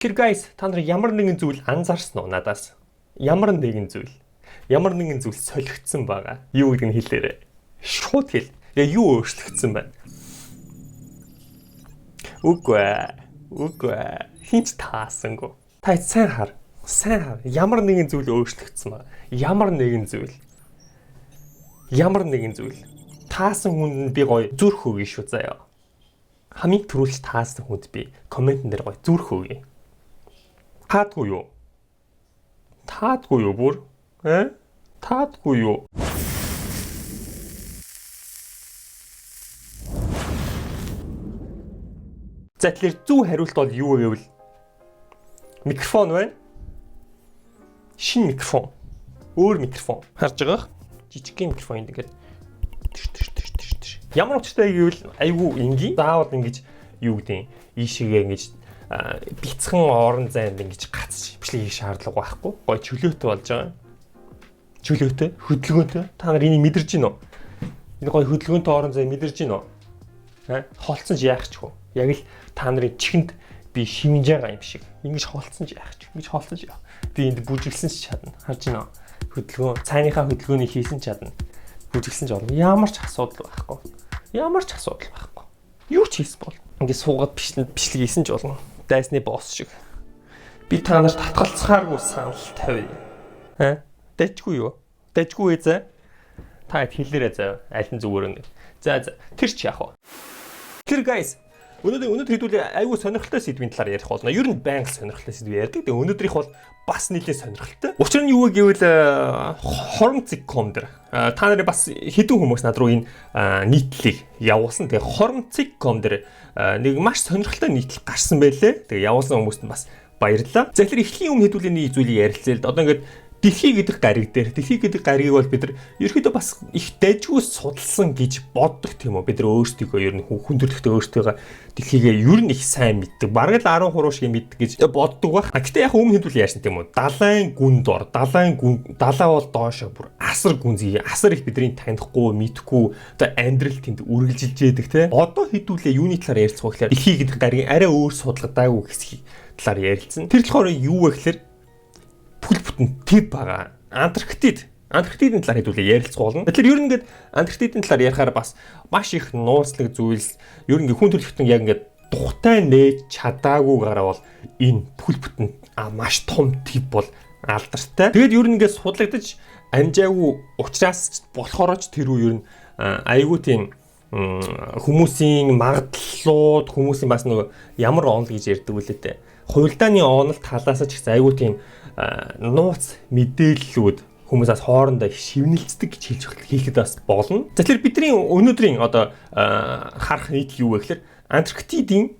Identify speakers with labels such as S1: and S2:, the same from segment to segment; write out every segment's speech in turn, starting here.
S1: Тэр guys, та нар ямар нэгэн зүйл анзаарсан уу надаас? Ямар нэгэн зүйл. Ямар нэгэн зүйл солигдсон байгаа. Юу гэдгийг нь хэлээрэй. Шууд хэл. Яг юу өөрчлөгдсөн байна? Үгүй ээ. Үгүй ээ. Хинч таасангүй. Та сайн хар. Сайн хар. Ямар нэгэн зүйл өөрчлөгдсөн байгаа. Ямар нэгэн зүйл. Ямар нэгэн зүйл. Таасан хүнд нь би гоё зүрх өгье шүү заяа. Хамгийн түрүүлж таасан хүнд би комментэн дээр гоё зүрх өгье. Таадгүй юу? Таадгүй юу бүр? Э? Таадгүй юу? За, тэгэхээр зөв хариулт бол юу вэ гэвэл микрофон байна. Шинэ микрофон. Өөр микрофон. Харж байгаах жижигхэн микрофон энд ингээд тш тш тш тш тш. Ямар учиртай гэвэл айгүй энгийн. Заавал ингэж юу гэдэг ийшээгээ ингэж бяцхан орон зайд ингэж гацж бичлэг хийх шаардлага байхгүй. Гой чөлөөтэй болж байгаа. Чөлөөтэй, хөдөлгөөнтэй. Та нар энийг мэдэрч байна уу? Энэ гой хөдөлгөөнтэй орон зай мэдэрч байна уу? Аа, холцсон ч яах ч вэ? Яг л та нарын чихэнд би шивнж байгаа юм шиг. Ингэж холцсон ч яах ч, ингэж холцсон ч яах. Би энд бүжиглсэн ч чадна. Харж байна уу? Хөдөлгөөн, цааныхаа хөдөлгөөнийг хийсэн ч чадна. Бүжиглсэн ч болно. Ямар ч асуудал байхгүй. Ямар ч асуудал байхгүй. Юу ч хийсэн бол. Ингээд суугаад бичлэг хийсэн ч болно. Дайсны босс шиг. Би та нарт татгалцахааргүй санал тавь. Аа? Дайчгүй юу? Дайчгүй ээ заа. Та хэд хэлээрэй заа. Аль нь зүгээр вэ? За за. Тэр ч яах вэ? Тэр guys, өнөөдөр хэдүүлээ айгүй сонирхолтой сэдвийн талаар ярих болно. Ер нь байнга сонирхолтой сэдв ярьдаг. Тэгээ өнөөдрийнх бол бас нэлээд сонирхолтой. Учир нь юу вэ гэвэл хором.com дээр та нарын бас хэдэн хүмүүс над руу энэ нийтлэлийг явуулсан. Тэгээ хором.com дээр нэг маш сонирхолтой нийтлэл гарсан байлээ. Тэгээ явуулсан хүмүүст нь бас баярлалаа. За, тэгэхээр эхний өмнө хэдүүлээ нэг зүйлийг ярилцъя л да. Одоо ингээд дэлхий гэдэг гариг дээр, дэлхий гэдэг гаригийг бол бид нар ерөөхдөө бас их дайжгүй судалсан гэж боддог, тийм үү? Бид нар өөрсдийгөө ер нь хүн төрөлхтөө өөрсдийгөө дэлхийгээ ер нь их сайн мэддэг. Бараг л 10% шиг мэддэг гэж боддог байх. Гэтэ яг өмнө хэдүүл яасан, тийм үү? Далайн гүнд ор, далайн гүн, далай бол доошо бүр асар гүнзгий, асар их бидний танихгүй, мэдхгүй одоо амьдрал тэнд үргэлжилж яадаг, тийм. Одоо хэдүүлээ юуны талаар ярилцах вэ гэхээр дэлхий гэдэг гаригийн арай өөр судалгадаагүй хэсгийг талаар ярилцсан. Тэр болохоор юу вэ гэхээр бүхэл бүтэн төв байгаа. Антарктид. Антарктидын талаар хэдүүлээ ярилцах болно. Тэгэхээр ер нь ингээд Антарктидын талаар ярихаар бас маш их нууцлаг зүйлс, ер нь хүн төрөлхтөн яг ингээд тухтай нээж чадаагүйгаараа бол энэ бүхэл бүтэн маш том төв бол алдартай. Тэгээд ер нь ингээд судлагдаж амжаагүй учраас болохоор ч тэр үе ер нь айгүй тийм хүмүүсийн магадлалууд, хүмүүсийн бас нөгөө ямар онол гэж ярьдаг үлээ те. Хувилдааны онол талаас ч гэсэн айгүй тийм нууц мэдээллүүд хүмүүсээс хоорондоо шивнэлцдэг гэж хэлж хэлэхэд бас болно. За, тэгэхээр бидний өнөөдрийн одоо харах нийтлэл юу вэ гэхээр Антарктидын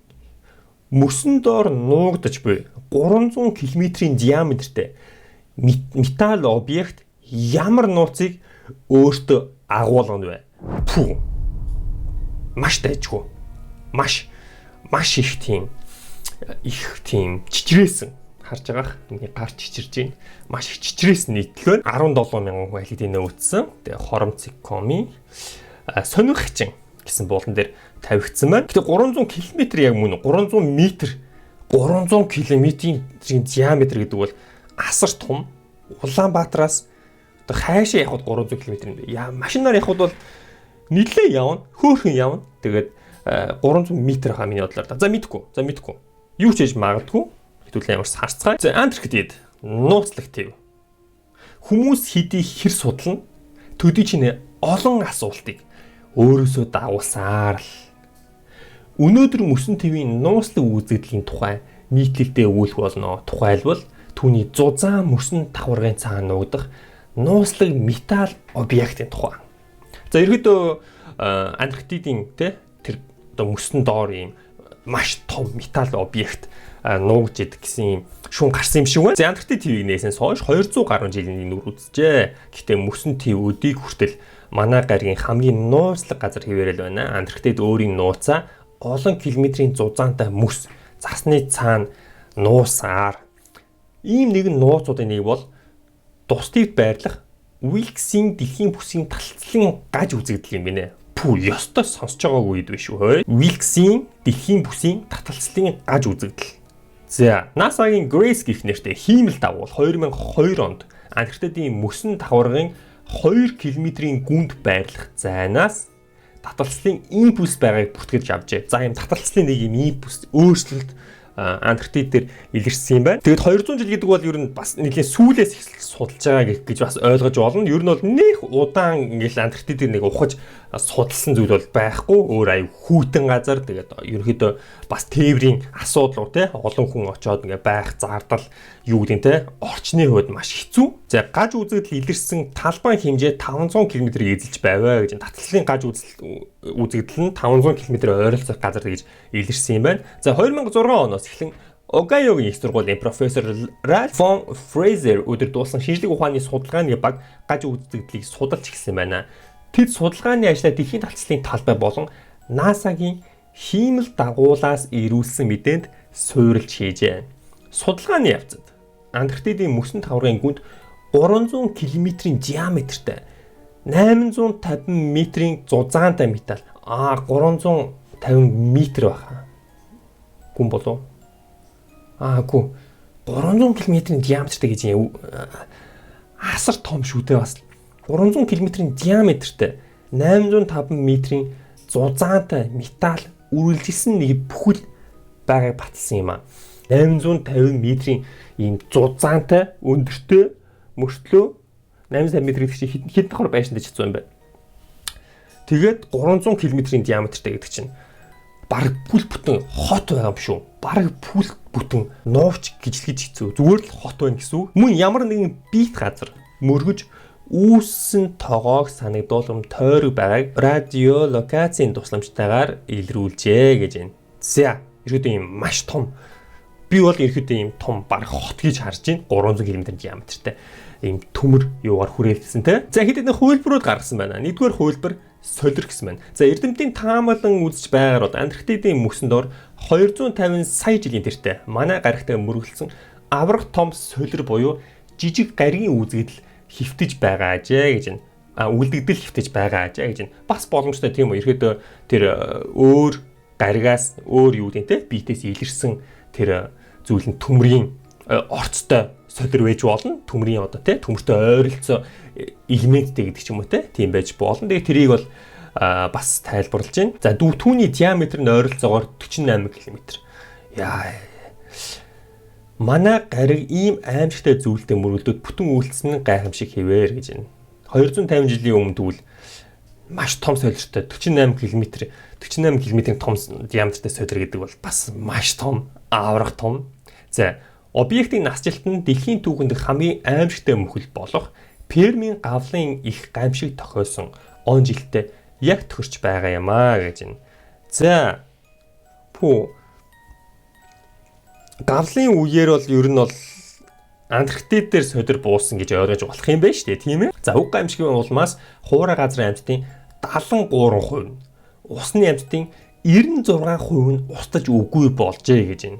S1: мөсөн доор нуугдаж буй 300 км-ийн диаметртэй металл объект ямар нууцыг өөртөө агуулгана вэ? Пүү. Маш дайжгүй. Маш маш их тийм чичрээсэн харж байгаах миний гар чичирж байна. Маш их чичрээс нийтлэл байна. 17 мянган хүн аль хэдийн өвдсөн. Тэгээ хором.com-ийн сонирхчин гэсэн буулан дээр тавигдсан байна. Гэтэ 300 км яг мөн 300 метр, 300 км-ийн диаметр гэдэг бол асар том. Улаанбаатараас одоо хайшаа явхад 300 км юм бэ? Яа, машинаар явхад бол нилээ явна, хөөхөн явна. Тэгээд 300 метр хаа миний бодлоор. За мэдгүй. За мэдгүй. Юу ч хийж магадгүй. Хэдүүлээ ямар харцгаая. За, Антарктид нууцлаг төв. Хүмүүс хэдий хэр судлана, төдий чинь олон асуултыг өөрөөсөө дагуулсаар л. Өнөөдөр мөсөн төвийн нууцлаг үзэгдлийн тухай нийтлэлдээ өгүүлэх болно. Тухайлбал түүний зузаан мөсөн давхаргын цаана нуугдах нууцлаг металл объектын тухай. За, ерөөдөө Антарктидын те тэр одоо мөсөн доор ийм маш том металл объект нуугж идэг гэсэн юм шүүн гарсан юм шиг байна. За, Антарктид твийг нээсэн хойш 200 гаруй жилийн нүр үзжээ. Гэхдээ мөсөн төв өдийг хүртэл манай гаригийн хамгийн нууцлаг газар хэвээрэл байна. Антарктид өөрийн нууцаа олон километрийн зузаантай мөс засны цаана нуусаар. Ийм нэгэн нууцуудын нэг бол тус төвд байрлах Уилксийн дэлхийн бүсийн талцлын гаж үзэгдэл юм байна. Пүү, ёстой сонсож байгаагүй үед биш үү? Уилксийн дэлхийн бүсийн таталцлын гаж үзэгдэл. За, NASA-гийн Grace гэх нэртэй хиймэл дагуул 2002 онд Антарктидын мөсөн давхаргын 2 км-ийн гүнд байрлах зайнаас таталцлын импульс байгааг бүртгэж авчээ. За, ийм таталцлын нэг юм импульс өөрчлөлт Антарктид дээр илэрсэн юм байна. Тэгээд 200 жил гэдэг бол ер нь бас нэлийн сүүлээс эхэлж судалж байгаа гэх гэж бас ойлгож болно. Ер нь бол нэх удаан ингээл Антарктид дээр нэг ухаж судалсан зүйл бол байхгүй. Өөр аюу хүйтэн газар, тэгээд ерөнхийдөө бас тээврийн асуудал уу те, олон хүн очоод ингээ байх зардал юу гэдэг те, орчны хувьд маш хэцүү. За, гаж үзэгдэл илэрсэн талбайн хэмжээ 500 км-ийг эзэлж байваа гэж. Таталцлын гаж үзэгдэл нь 500 км ойролцоох газар гэж илэрсэн юм байна. За, 2006 оноос эхлэн Огайогийн их сургуулийн профессор Ральф фон Фрейзер удирдуулсан шинжлэх ухааны судалгааны баг гаж үзэгдлийг судалж эхэлсэн байна. Тэд судалгааны ажлаа дэлхийн таталцлын талбай болон NASA-гийн хиймэл дагуулаас ирүүлсэн мэдээнд суурилж хийжээ. Судалгааны явцад Антарктидын мөсөн таврын гүнд 300 км-ийн диаметртэй 850 метрийн зузаантай металл, 350 метр баха. Гүн болов? Аагүй, 300 км-ийн диаметртэй гэж юм, асар том шүү дээ бас. 300 км-ийн диаметртэй 805 метрийн зузаантай металл үргэлжилсэн нэг бүхэл байгааг баталсан юм а. 850 метрийн ийм зузаантай өндөртэй мөртлөө 850 метр гэдэг чинь хэд давхар байшин дэж хэцүү юм бэ? Тэгээд 300 км-ийн диаметртэй гэдэг чинь бараг бүл бүтэн хот байгаа юм шүү. Бараг бүл бүтэн нуувч гिजлгэж хэцүү. Зүгээр л хот байна гэсэн үг. Мөн ямар нэгэн бит газар мөргөж үүссэн тогоог санагдуулам тойрог байгааг радиолокацийн тусламжтайгаар илрүүлжээ гэж байна. За, ерөөдөө ийм маш том, би бол ерөөдөө ийм том бараг хот гэж харж байна. 300 км диаметртэй ийм төмөр юугаар хүрээлсэн те. За, хэд хэдэн хувилбарууд гаргасан байна. Нэгдүгээр хувилбар солир гэсэн байна. За, эрдэмтдийн таамаглан үзэж байгаагаар бол Антарктидын мөсөн дор 250 сая жилийн тэртээ манай гаригтай мөргөлдсөн аврах том солир буюу жижиг гаригийн үзэгдэл хэвтэж байгаа ажээ гэж байна. Үлдэгдэл хэвтэж байгаа ажээ гэж байна. Бас боломжтой тийм үү? Ерөөдөө тэр өөр гаригаас, өөр юу гэдэг те, биетээс илэрсэн тэр зүйл нь төмрийн орцтой солир байж болно. Төмрийн одоо те, төмөртэй ойролцоо элементтэй гэдэг ч юм уу те, тийм байж болно. Тэгээ тэрийг бол бас тайлбарлаж байна. За, түүний диаметр нь ойролцоогоор 48 км. Яа. Манай гариг ийм аимшигтай зүйлтэй мөргөлдөөд бүтэн үйлдсэн нь гайхамшиг хэвээр гэж байна. 250 жилийн өмнө тэгвэл маш том солиртой 48 км, 48 км-ийн том диаметртэй солир гэдэг бол бас маш том, аврах том. За, объектын насжилт нь дэлхийн түүхэнд хамгийн аимшигтай мөхөл болох Пермийн гавлын их гамшиг тохиосон он жилтэй яг тохирч байгаа юм аа гэж байна. За, пүү, гавлын үеэр бол ер нь бол Антарктид дээр содор буусан гэж ойлгож болох юм байна шүү дээ, тийм ээ. За, уг гамшигын улмаас хуурай газрын амьтдын 73% нь, усны амьтдын 96% нь устаж үгүй болжээ гэж байна.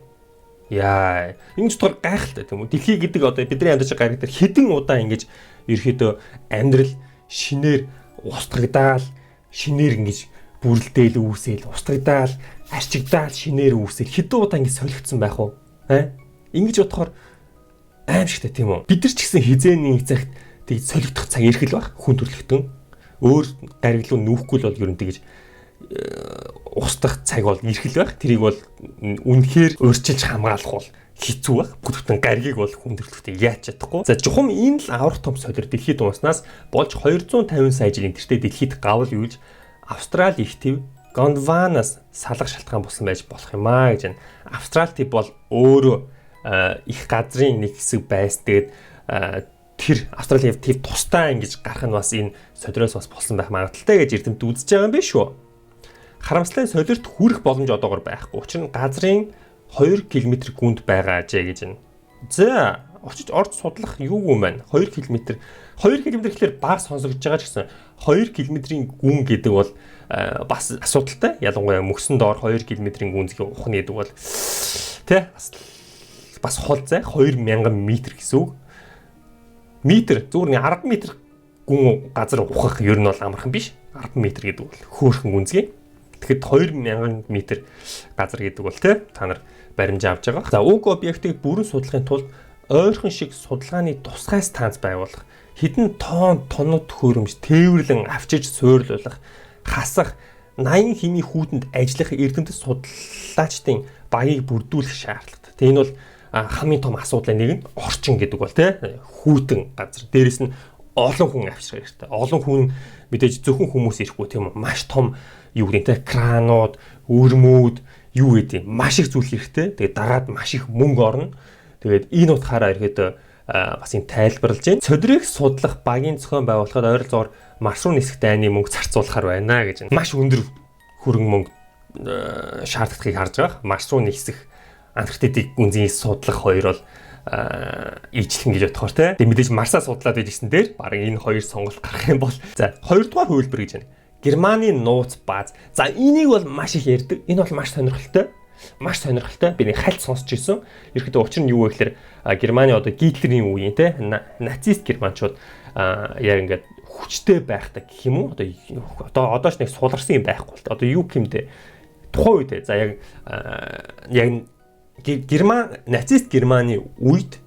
S1: Яа, ингэж бодохоор гайхалтай тийм үү? Дэлхий гэдэг одоо бидний амьдарч байгаа гариг дээр хэдэн удаа ингэж ерөөхдөө амьдрал шинээр устгагдаал, шинээр ингэж бүрэлдээл үүсээл, устгагдаал, арчигдаал, шинээр үүсээл хэдэн удаа ингэж солигдсон байх вэ? Аа? Ингэж бодохоор аимшигтай тийм үү? Бид нар ч гэсэн хизээний цагт тэг солигдох цаг ирэх л байх, хүн төрөлхтөн. Өөр гариг руу нүүхгүй л бол ер нь тэгэж устдах цаг бол ирэх л байх. Тэрийг бол үнэхээр урьдчилж хамгаалах бол хэцүү байх. Бүтэн гаригийг бол хүн төрөлхтөө яаж чадахгүй. За, чухам энэ л аврах том солир дэлхийд унснаас болж 250 сая жилийн тэртээ дэлхийд гавл юулж Австрали их төв Гондванаас салах шалтгаан болсон байж болох юм аа гэж байна. Австрали төв бол өөрөө их газрын нэг хэсэг байсан. Тэгээд тэр Австралийн төв тусдаа ингэж гарах нь бас энэ солироос бас болсон байх магадлалтай гэж эрдэмтд үзэж байгаа юм биш үү? Харамслан солирт хүрэх боломж одоогор байхгүй. Учир нь газрын 2 км гүнд байгаа ажээ гэж байна. За, очиж орж судлах юу юм байна? 2 км, 2 км гэхлээр баг сонсогдож байгаа ч гэсэн 2 км-ийн гүн гэдэг бол бас асуудалтай. Ялангуяа мөсөн доор 2 км-ийн гүнзгий ухна гэдэг бол тэ бас хол зай, 2000 м гэсэн үг. Метр зүгээр нэг 10 м гүн газар ухах ер нь бол амархан биш. 10 м гэдэг бол хөөрхөн гүнзгий. Тэгэхэд 2000 м газар гэдэг бол те, та нар баримтаа үзэж байгаа. баримж авч байгаа. За, уг объектыг бүрэн судлахын тулд ойрхон шиг судалгааны тусгай станц байгуулах, хэдэн тонн тоног төхөөрөмж тээвэрлэн авчиж суйрлуулах, хасах, 80 химийн хүүтэнд ажиллах эрдэмтэд судлаачдын багийг бүрдүүлэх шаардлагатай. Тэгээ энэ бол хамгийн том асуудлын нэг нь орчин гэдэг бол тий хүйтэн газар. Дээрэс нь олон хүн авчрах хэрэгтэй. Олон хүн мэдээж зөвхөн хүмүүс ирэхгүй, тийм үү? Маш том юу гэдэг те кранууд, өрмүүд, юу гэдэг маш их зүйл хэрэгтэй. Тэгээд дагаад маш их мөнгө орно. Тэгээд энэ утгаараа ирэхэд бас юм тайлбарлаж байна. Цодрыг судлах багийн зохион байгуулахад ойролцоогоор Марс руу нисэх дайны мөнгө зарцуулахар байна гэж. Маш өндөр хөрөнгө мөнгө шаардлагыг харж байгаа. Марс руу нисэх, Антарктидыг гүнзгий судлах хоёр бол ижлэн гэж бодохоор те. Тэгээ мэдээж Марсаа судлаад байж гисэн дээр баг энэ хоёр сонголт гарах юм бол за, хоёрдугаар хувилбар гэж байна. Германы нууц бааз. За, энийг бол маш их ярьдаг. Энэ бол маш сонирхолтой. Маш сонирхолтой. Би нэг хальт сонсч ирсэн. Ерөнхийдөө учир нь юу вэ гэхээр Германы одоо Гитлерийн үеийн те нацист германчууд яг ингээд хүчтэй байхдаа гэх юм уу, одоо ч нэг суларсан юм байхгүй л, одоо юу гэмдэ, тухайн үед за яг Герман нацист Германы үед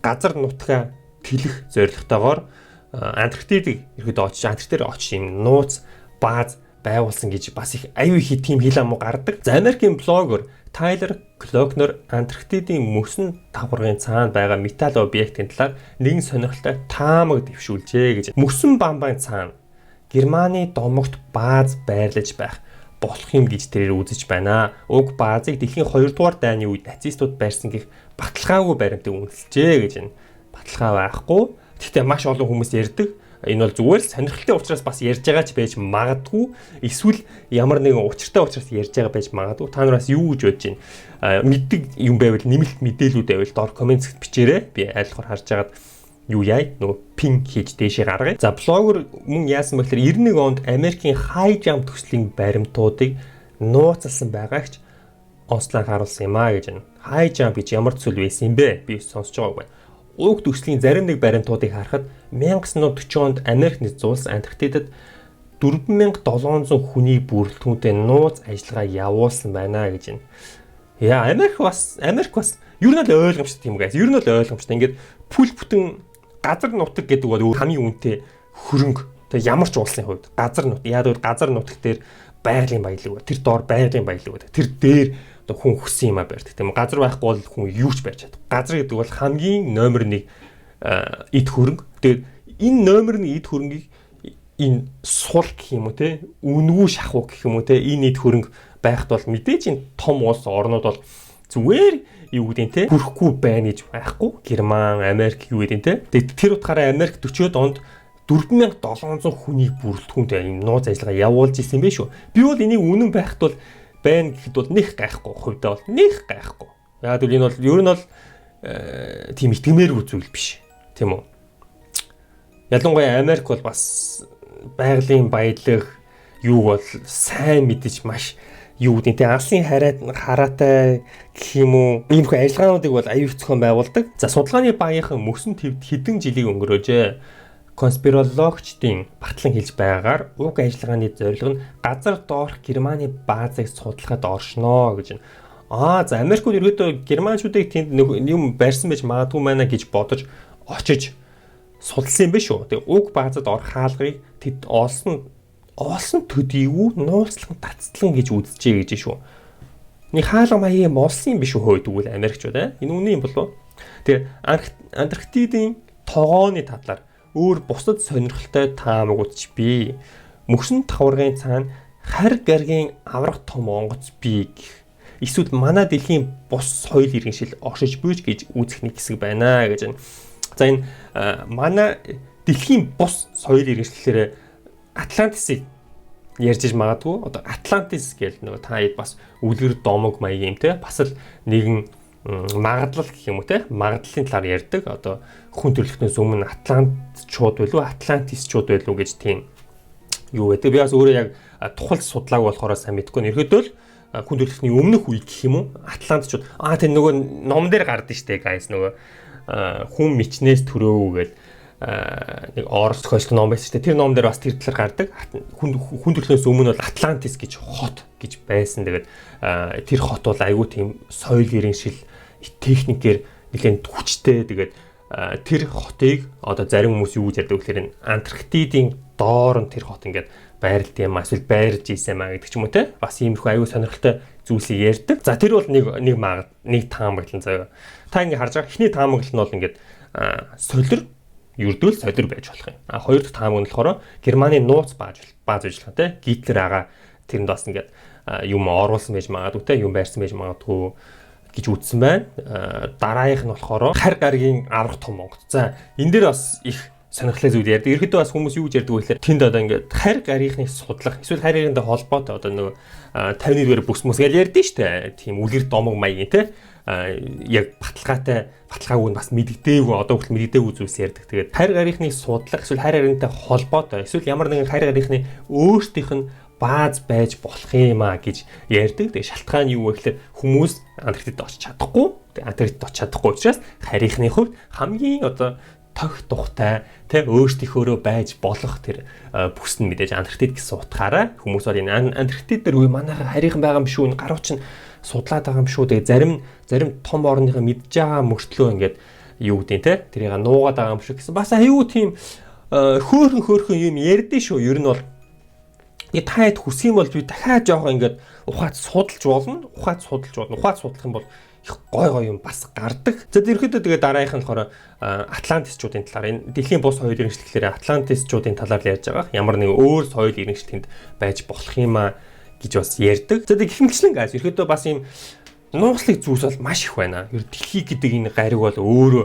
S1: газар нутгаа тэлэх зорилготойгоор Антарктидыг ерөөдөө очиж, Антарктид дээр очиж юм нууц бааз байгуулсан гэж бас их аюу их тийм хил амуу гардаг. За, Америкийн блогер Тайлер Клокнер Антарктидын мөсөн давхаргын цаана байгаа металл объектын талаар нэгэн сонирхолтой таамаг дэвшүүлжээ гэж. Мөсөн бамбайн цаана Германы домогт бааз байрлаж байх болох юм гэж тэрээр үзэж байна. Уг баазыг дэлхийн 2 дугаар дайны үед нацистууд барьсан гэх баталгаагүй баримтыг үнэлжээ гэж байна. Баталгаа байхгүй. Гэхдээ маш олон хүмүүс ярьдаг. Энэ бол зүгээр л сонирхолтой учраас бас ярьж байгаа ч байж магадгүй. Эсвэл ямар нэгэн учиртай учраас ярьж байгаа байж магадгүй. Та нараас юу гэж бодож байна? Мэддэг юм байвал, нэмэлт мэдээлүүд байвал доор comment бичээрэй. Би айлхаар харж агаад юу яа нөгөө pin хийж дээшээ гаргая. За, блогер мөн яасан бэ гэхээр 91 онд Америкийн High Jump төслийн баримтуудыг нууцлсан байгаагч онцлон харуулсан юм а гэж байна. High Jump гэж ямар төсөл байсан юм бэ? Би сонсож байгаагүй. Уг төслийн зарим нэг баримтуудыг харахад 1940 онд Америк нэгдсэн улс Антарктидад 4700 хүний бүрэлдэхүүнтэй нууц ажиллагаа явуулсан байна гэж байна. Яа, Америк бас ер нь л ойлгомжтой юм guys. Ер нь л ойлгомжтой. Ингээд пүл бүтэн газар нутаг гэдэг бол хамгийн үнэтэй хөрөнгө. Тэгээ ямар ч улсын хувьд газар нутаг. Яг бол газар нутаг дээр байгалийн баялаг. Тэр доор байгалийн баялаг. Тэр дээр одоо хүн хүссэн юм а барьдаг. Тийм үү? Газар байхгүй бол хүн юу ч барьж чадахгүй. Газар гэдэг бол хамгийн номер 1 эд хөрөнгө. Тэгээд энэ номер 1 эд хөрөнгийг энэ сул гэх юм уу те, үнэгүй шахуу гэх юм уу те, энэ эд хөрөнгө байхад бол мэдээж энэ том улс орнууд бол зүгээр юу гэдэг те хүрхгүй байна гэж байхгүй. Герман, Америк юу гэдэг те. Тэгээд тэр утгаараа Америк 40-од онд 4700 хүнийг бүрэлдэхүүнтэй юм нууц ажиллагаа явуулж исэн байх шүү. Би бол энийг үнэн байхад бол байна гэхэд бол нэх гайхгүй, хувьдаа бол нэх гайхгүй. Яг л энэ бол ер нь бол тийм итгэмээргүй зүйл биш. Тийм үү? Ялангуяа Америк бол бас байгалийн баялаг юу бол сайн мэдэж маш юу гэдэг те алсын хараад хараатай гэх юм уу, иймэрхүү ажиллагаануудыг бол аюул зохион байгуулдаг. За, судалгааны багийнхан мөсөн твд хэдэн жилийг өнгөрөөжээ. Конспирологчдын батлан хэлж байгаагаар уг ажиллагааны зорилго нь газар доорх Германы баазыг судлахад оршноо гэж байна. Аа, за, Америкууд ерөөдөө германчуудыг тэнд юм барьсан байж магадгүй байна гэж бодож очиж судалсан юм биш үү. Тэгээ уг баазад орох хаалгыг тэд олсон төдийгүй нууцлан татцлан гэж үзжээ гэж шүү. Нэг хаалга маягийн олсон юм биш үү хөөе, тэгвэл Америкчууд аа. Энэ үнэн юм болов уу? Тэгээ Антарктидын тогооны талаар өөр бусад сонирхолтой таамагууд ч бий. Мөсөн таваргын цаана харь гаргийн аврах том онгоц бий гэх. Эсвэл манай дэлхийн бус соёл иргэншил оршиж буйж гэж үзэх нэг хэсэг байна гэж байна. За, энэ манай дэлхийн бус соёл иргэншлэлээр Атлантисыг ярьж иж магадгүй. Одоо Атлантис гэж нөгөө та хэд бас үлгэр домог маяг юм те. Бас л нэгэн магадлал гэх юм уу те, магадлалын талаар ярьдаг. Одоо хүн төрөлхтнөөс өмнө Атлантчууд байлуу, Атлантисчууд байлуу гэж тийм юу гэдэг. Би бас өөрөө яг тухал судлааг болохоор сайн мэдэхгүй. Ерөөдөө л хүн төрөлхтний өмнөх үе гэх юм уу, Атлантчууд тэр нөгөө ном дээр гардаг штэ guys, нөгөө хүн мичнээс төрөөв гэл нэг Орос зохиолчтой ном байсан шүү дээ. Тэр ном дээр бас тэр талаар гардаг. Хүн төрөлхнөөс өмнө бол Атлантис гэж хот гэж байсан. Тэгээд тэр хот бол айгүй тийм соёл иргэншил, техникээр нэлээд хүчтэй. Тэгээд тэр хотыг одоо зарим хүмүүс юу гэж ярьдаг вэ гэхээр энэ Антарктидын доор нь тэр хот ингээд байрлалт юм эсвэл байрж исэн юм а гэдэг ч юм уу те. Бас иймэрхүү аюу сонирхолтой зүйлсийг ярьдаг. За, тэр бол нэг нэг магад нэг таамаглан заяа. Та ингээд харж байгаа эхний таамаглал нь бол ингээд солир, ердөөл солир байж болох юм. А хоёр дахь таамаг нь болохоор Германы нууц бааз байж болох те. Гитлер ага тэрэнд бас ингээд юм оруулсан байж магадгүй те, юм байрсан байж магадгүй гэж үзсэн байна. Дараагийнх нь болохоор хар гаргийн аврах том онгоц. За, энэ дээр бас их сонирхолтой зүйл ярьдаг. Ерөнхийдөө бас хүмүүс юу гэж ярьдаг вэ гэхээр тэнд одоо ингээд хар гарийнхныг судлах эсвэл хар гарийнхнтай холбоотой одоо нөгөө 51-р бүс мүс гэж ярьдэн штэ. Тийм үлгэр домог маягийн те, яг баталгаатай, баталгаагүй нь бас мэддэггүй, одоо хүртэл мэддэггүй зүйлс ярьдаг. Тэгээд хайр гарийнхныг судлах эсвэл хайр гаринтай холбоотой эсвэл ямар нэгэн хайр гарийнхны өөртөөх нь бааз байж болох юм а гэж ярьдаг. Тэгээ шалтгаан юу вэ гэхээр хүмүүс Антарктидад очиж чадахгүй. Тэгээ Антарктидад очиж чадахгүй учраас харийнхны хувьд хамгийн одоо тохь тухтай тэ өөрсдийнхөөрөө байж болох тэр бүс нь мэдээж Антарктид гэсэн утгаараа хүмүүс бол энэ Антарктид дээр үе манайха харийнхан байгаа юм шүү, энэ гаруй чинь судлаад байгаа юм шүү. Тэгээ зарим том орныхоо мэдж байгаа мөртлөө ингээд юу гэдэг те, тэрийг нуугаад байгаа юм шүү гэсэн бас аюу тийм хөөхөн хөөхөн юм ярьдэн шүү. Ер нь бол та хэд хүсэх юм бол би дахиад жоохон ингээд ухаад судалж болно. Ухаад судалж болно. Ухаад судлах юм бол их гой гой юм бас гардаг. За, ерөөхдөө тэгээ дараагийнх нь болохоор Атлантисчуудын талаар, энэ дэлхийн бус соёл иргэншлэгээр Атлантисчуудын талаар л ярьж байгаа. Ямар нэг өөр соёл иргэншил тэнд байж болох юм а гэж бас ярьдаг. За, тэгээ гэх мэтчлэн guys, ерөөхдөө бас ийм нууцлаг зүйлс бол маш их байна. Ер дэлхий гэдэг энэ гариг бол өөрөө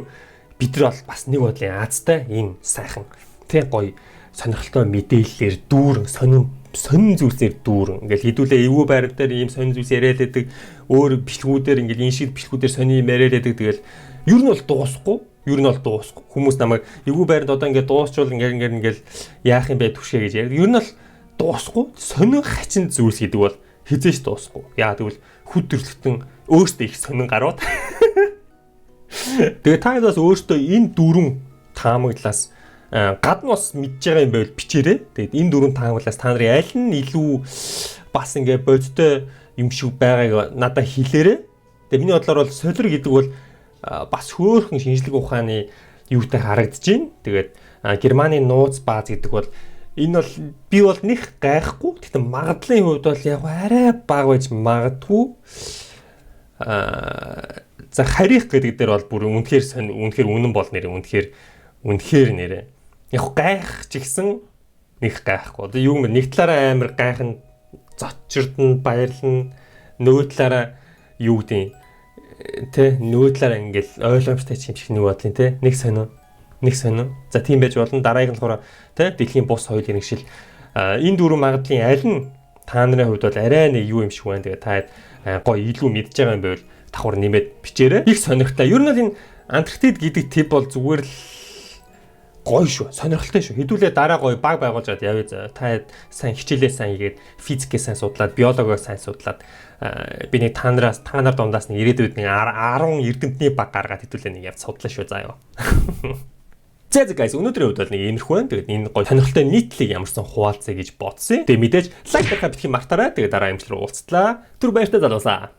S1: бид нар бол бас нэг бодлын Азтай энэ сайхан тэг гоё сонирхолтой мэдээллээр дүүрэн, сонин сонин зүйлсээр дүүрэн. Ингээл хэдүүлээ эвгүй байран дээр ийм сонин зүйлс яриад байдаг. Өөр бичлэгүүдээр ингээл энэ шиг бичлэгүүдээр сонин юм яриад байдаг. Тэгэл ер нь бол дуусахгүй. Ер нь бол дуусахгүй. Хүмүүс намайг эвгүй байранд одоо ингээд дуусчвал ингээд ингээд ингээл яах юм бэ түшээ гэж яриад. Ер нь бол дуусахгүй. Сонин хачин зүйлс гэдэг бол хизээч дуусахгүй. Яа гэвэл хүд төрөлхтөн өөртөө их сонин гарууд. Тэгээ та бас өөртөө энэ дөрвөн таамаглалаас гадна бас мэдж байгаа юм байвал бичээрэй. Тэгээд энэ дөрвөн таамаглалаас та нарын аль нь илүү бас ингээ бодтой юм шиг байгааг надад хэлээрэй. Тэгээд миний бодлоор бол солир гэдэг бол бас хөөхөн шинжлэх ухааны юутай харагдаж байна. Тэгээд Германы нууц бааз гэдэг бол энэ бол би бол них гайхгүй. Гэхдээ магадлалын хувьд бол яг арай бага байж магадгүй. За, харих гэдэг дээр бол бүр үнэхээр сонь, үнэхээр үнэн бол нэрээ, үнэхээр үнэхээр нэрээ. Яг гайх ч гэсэн нэг гайхгүй. Одоо юу юм, нэг талаараа амар гайхан зочирдно, баярлна. Нөгөө талаараа юу гэдэг тэ, нөгөө талаараа ингээл ойлгомжтой юм шиг нэг бодлын тэ, нэг сонио нэг сонио. За, тийм байж болно. Дараагийн нь болохоор тэ дэлхийн бус соёл иргэншил, энэ дөрвөн магадлалын аль нь та нарын хувьд бол арай нэг юу юм шиг байна. Тэгээ та гоё илүү мэдж байгаа юм байвал давхар нэмээд бичээрэй. Их сонирхолтой. Ер нь бол энэ Антарктид гэдэг төв бол зүгээр л гоё шүү. Сонирхолтой шүү. Хэдүүлээ дараа гоё баг байгуулж аваад явъя за. Та сайн хичээлээ сайн хийгээд, физикээ сайн судлаад, биологио сайн судлаад, би нэг та нараас, та нар дундаас нэг ирээдүйд нэг 10 эрдэмтний баг гаргаад хэдүүлээ нэг явц судлаа шүү заяа. За за guys, өнөөдрийн хувьд бол нэг иймэрхүү байна. Тэгээд энэ гоё сонирхолтой нийтлэлийг ямарсан хуваалцъя гэж бодсон. Тэгээд мэдээж like дарахаа битгий мартаарай. Тэгээд дараа юмчлал уулзтлаа. Түр баяртай залуусаа.